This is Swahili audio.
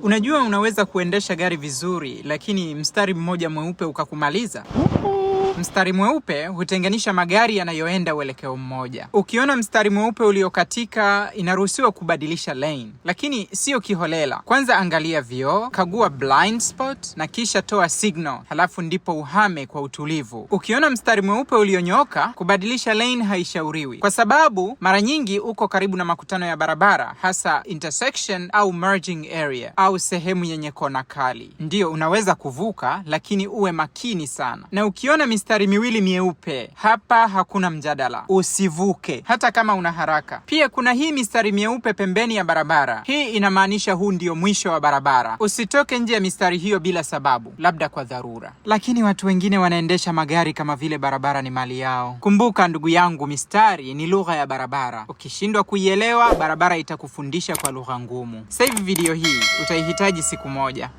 Unajua unaweza kuendesha gari vizuri, lakini mstari mmoja mweupe ukakumaliza. Mstari mweupe hutenganisha magari yanayoenda uelekeo mmoja. Ukiona mstari mweupe uliokatika, inaruhusiwa kubadilisha lane, lakini sio kiholela. Kwanza angalia vioo, kagua blind spot na kisha toa signal, halafu ndipo uhame kwa utulivu. Ukiona mstari mweupe ulionyooka, kubadilisha lane haishauriwi, kwa sababu mara nyingi uko karibu na makutano ya barabara, hasa intersection au merging area au sehemu yenye kona kali. Ndiyo, unaweza kuvuka, lakini uwe makini sana. Na ukiona mistari miwili mieupe, hapa hakuna mjadala, usivuke hata kama una haraka. Pia kuna hii mistari mieupe pembeni ya barabara. Hii inamaanisha huu ndio mwisho wa barabara. Usitoke nje ya mistari hiyo bila sababu, labda kwa dharura. Lakini watu wengine wanaendesha magari kama vile barabara ni mali yao. Kumbuka ndugu yangu, mistari ni lugha ya barabara. Ukishindwa kuielewa, barabara itakufundisha kwa lugha ngumu. Save video hii, utaihitaji siku moja.